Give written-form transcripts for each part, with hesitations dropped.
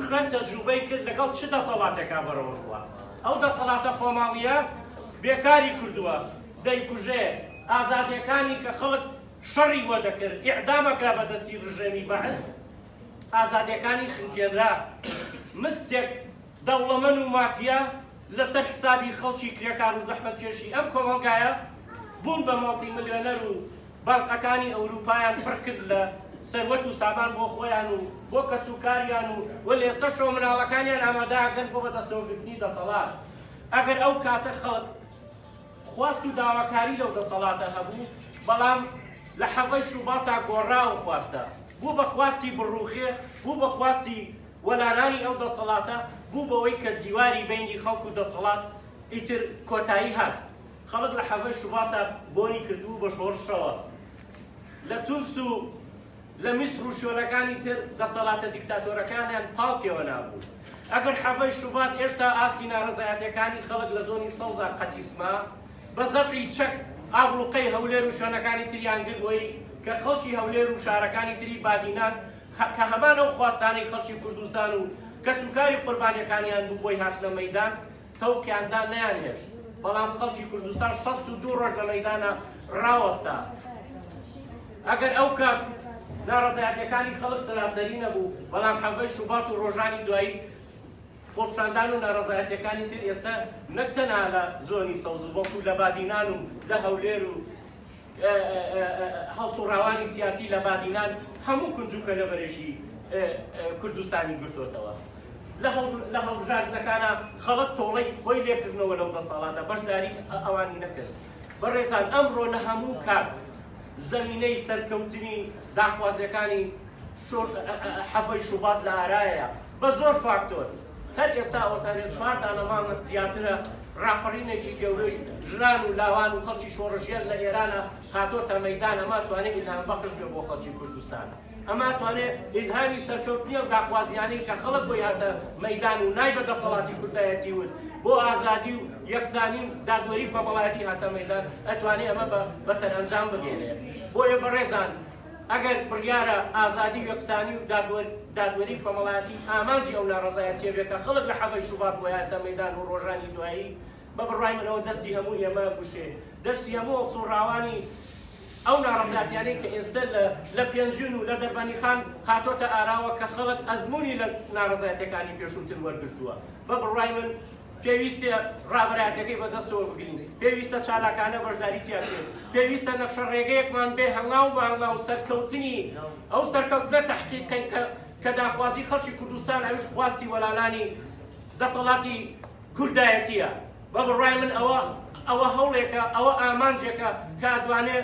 خوێن تەجروبەی کرد لەگەڵ چ دەسەڵاتێکا بەرەوە ڕووە. ئەو دەسەڵاتە خۆماڵییە بێکاری کردووە، دەیکوژێ، ئازادییەکانی کە خەڵک شەڕی بۆ دەکرد، ئیعدام ئەکرا بە دەستی ڕژێمی بەعس، ئازادییەکانی خنکێنرا. مستێک دەوڵەمەن و مافیا لەسەر حسابی خەڵکی کرێکار و زەحمەتکێشی ئەم کۆمەڵگایە بوون بە مەڵتی ملیۆنەر و بانقەکانی ئەوروپایان پڕ کرد لە سەروەت و سامان بۆ خۆیان و بۆ کەسوکاریان و و لێستەشەوە مناڵەکانیان ئامادە ئەکەن بۆ بەدەستەوەگرتنی دەسەڵات. ئەگەر ئەو کاتە خەڵک خواست و داواکاری لەو دەسەڵاتە هەبوو، بەڵام لە حەڤەی شوباتا گۆڕا ئەو خواستە، بوو بە خواستی بڕوخێ، بوو بە خواستی وەلانانی ئەو دەسەڵاتە، بوو بەوەی کە دیواری بەینی خەڵک و دەسەڵات ئیتر کۆتایی هات. خەڵک لە حەڤەی شوباتا بۆنی کردبوو بە شۆڕشەوە. لە تونس و لە میسر و شوێنەکانی تر دەسەڵاتە دیکتاتۆرەکانیان پاڵ پێوە نابوو. ئەگەر حەڤەی شوبات ئێشتا ئاستی ناڕەزایەتیەکانی خەڵک لە زۆنی سەوزا قەتیس ما، بە زەبری چەک ئابڵوقەی هەولێر و شوێنەکانی تریان گرت بۆی کە خەڵکی هەولێر و شارەکانی تری بادینان کە هەمان ئەو خواستانەی خەڵکی کوردستان و کەسوکاری قوربانیەکانیان بوو بۆی هاتنە مەیدان، تەوقیان دا نەیانهێشت، بەڵام خەڵکی کوردستان 62 ڕۆژ لە مەیدانا ڕاوەستا. ئەگەر ئەو کات ناڕەزایەتیەکانی خەڵک سەراسەری نەبوو، بەڵام حەڤەی شوبات و ڕۆژانی دوایی خۆپیشاندان و ناڕەزایەتیەکانی تر ئێستا نەک تەنها لە زۆنی سەوز و بەڵکو لە بادینان و لە هەولێر و هەڵسوڕاوانی سیاسی لە بادینان هەموو کونج و کەلەبەرێکی کوردستانی گرتۆتەوە. لە هەڵبژاردنەکانا خەڵک تۆڵەی خۆی لێکردنەوە لەو دەسەڵاتە بەشداری ئەوانی نەکرد. بەڕێزان ئەمڕۆ لە هەموو کات زەمینەی سەرکەوتنی داخوازیەکانی حەڤەی شوبات لە ئارایە بە زۆر فاکتۆر. هەر ئێستا ئەوەتانێ چوار دانە مانگ زیاترە ڕاپەڕینێکی گەورەی ژنان و لاوان و خەڵکی شۆڕشگێر لە ئێرانە هاتۆتە مەیدان، ئەمە ئەتوانێ ئیلهام بەخش بێ بۆ خەڵکی کوردستان. ئەمە ئەتوانێ ئیلهامی سەرکەوتنی ئەو داخوازیانەی کە خەڵک بۆی هاتە مەیدان و نای بە دەسەڵاتی کوردایەتی وت بۆ ئازادی و یەکسانی و دادوەری کۆمەڵایەتی هاتە مەیدان، ئەتوانێ ئەمە بە سەرئەنجام بگەیەنێ. بۆیە بەڕێزان ئەگەر بڕیارە ئازادی و یەکسانی و دادوەری کۆمەڵایەتی ئامانجی ئەو ناڕەزایەتیە بێ کە خەڵک لە حەڤەی شوبات بۆی هاتە مەیدان و ڕۆژانی دوایی، بە بڕوای من ئەوە دەستی هەموو ئێمە گوشێ، دەستی هەموو هەڵسوڕاوانی ئەو ناڕەزایەتیانەی کە ئێستە لە لە پێنجوین و لە دەربەنیخان هاتۆتە ئاراوە کە خەڵک ئەزموونی لە ناڕەزایەتیەکانی پێشووتر وەرگرتووە. بە بڕوای من پێویستە ڕابەرایەتیەکەی بە دەستەوە بگرین، پێویستە چالاکانە بەشداری تیا بکەین، پێویستە نەخشە ڕێگەیەکمان بێ هەنگاو بە هەنگاو سەرکەوتنی ئەو سەرکەوتنە تەحقیق کەین کە کە داخوازی خەڵکی کوردستان ئەویش خواستی وەلانانی دەسەڵاتی کوردایەتیە. بە بڕوای من ئەوە ئەوە هەوڵێکە، ئەوە ئامانجێکە کە ئەتوانێ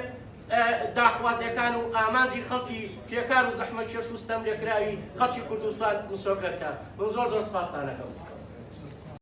داخوازیەکان و ئامانجی خەڵکی کرێکار و زەحمەتکێش و ستەملێکراوی خەڵکی کوردستان مسۆگەر کا. من زۆر زۆر سپاستان ئەکەم.